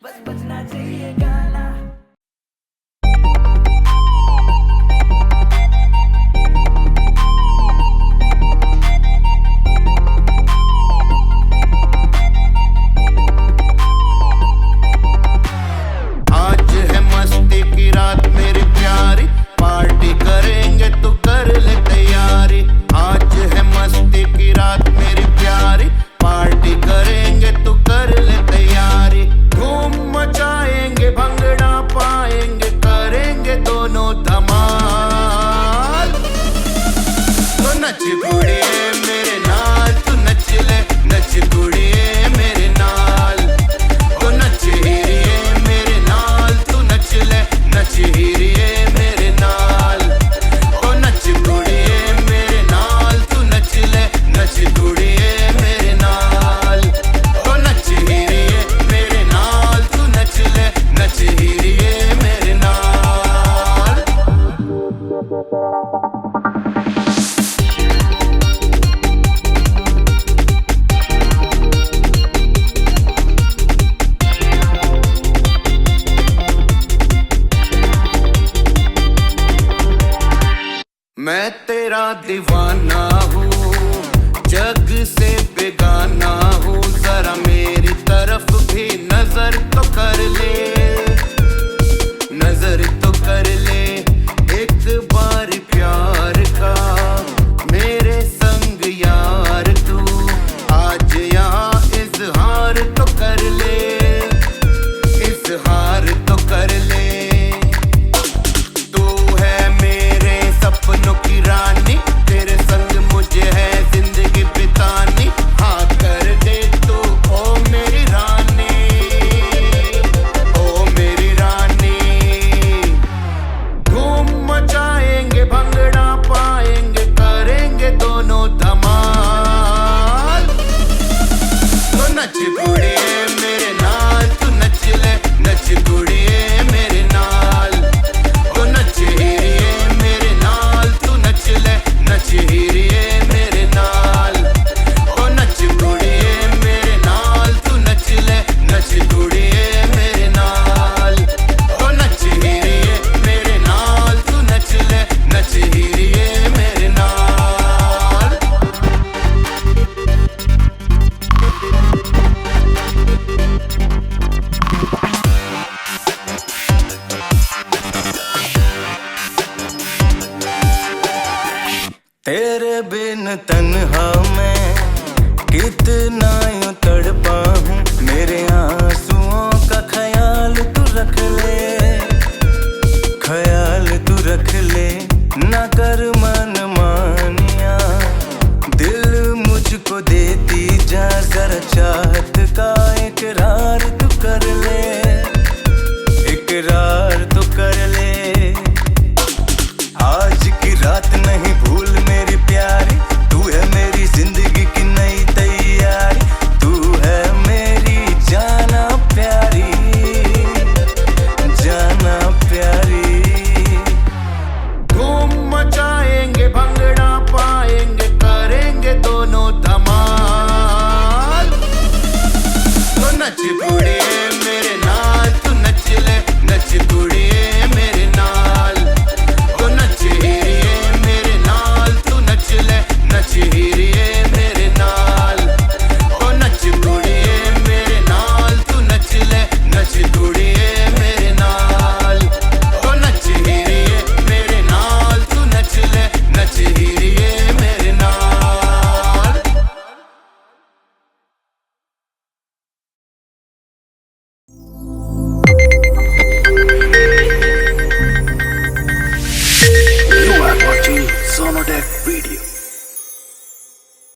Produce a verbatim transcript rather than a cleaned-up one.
बस बजना चाहिए गाना। आज है मस्ती की रात मेरी प्यारी, पार्टी करेंगे, तू कर ले तैयारी। आज है मस्ती की रात मेरी प्यारी, पार्टी करेंगे, तू कर ले तैयारी। धूम मचाएंगे, भंगड़ा पाएंगे, करेंगे दोनों धमाल। तो नच कुड़िए मेरे नाल, तू नच ले, नच कुड़िए मेरे नाल। ओ नच हीरिए मेरे नाल, तू नच ले, नच हीरिए मेरे नाल। ओ नच कुड़िए मेरे नाल, तू नच ले, नच कुड़िए मेरे नाल। ओ नच हीरिए मेरे नाल, तू नच ले, नच हीरिए मेरे नाल। मैं तेरा दीवाना हूँ, जग से बेगाना हूँ, जरा मेरी तरफ भी नजर तो कर ले, नजर तो कर ले एक बार प्यार का मेरे संग यार तू। आज यहाँ इजहार तो कर ले, इजहार तो कर ले। तू है मेरे सपनों की रानी, तेरे संग मुझे है जिंदगी बितानी। हाँ कर दे तू, ओ मेरी रानी, ओ मेरी रानी। धूम मचाएंगे, भंगड़ा पाएंगे, करेंगे दोनों धमाल। तो नच कुड़िए मेरे नाल, तू नच ले, नच कुड़िए मेरे नाल। ओ नच हीरिए मेरे नाल, तू नच ले, नच हीरिए मेरे नाल। ओ नच कुड़िए मेरे नाल, तू नच ले, नच कुड़िए मेरे नाल। ओ नच हीरिए मेरे नाल, तू नच ले, नच हीरिए मेरे नाल। तेरे बिन तन्हा मैं कितना यूं तड़पा हूँ, मेरे आंसुओं का ख्याल तू रख ले, ख्याल तू रख ले, ना कर मन मानिया, दिल मुझको देती जा, जरा चाहत का इकरार तू कर ले, इकरार तू कर ले। आज की रात नहीं भूल मेरी प्यारी, तू है मेरी जिंदगी की नई तैयारी, तू है मेरी जाना प्यारी, जाना प्यारी। धूम मचाएंगे, भंगड़ा पाएंगे, करेंगे दोनों धमाल। तो नच कुड़िए मेरे नाल, तू नच ले, नच कुड़िए मेरे नाल। ओ नच हीरिए मेरे नाल, तू नच ले, नच हीरिए मेरे नाल। ओ नच कुड़िए मेरे नाल, तू नच ले, नच कुड़िए मेरे नाल। ओ नच हीरिए मेरे नाल, तू नच ले, नच हीरिए मेरे नाल। You are watching Sonotech Video.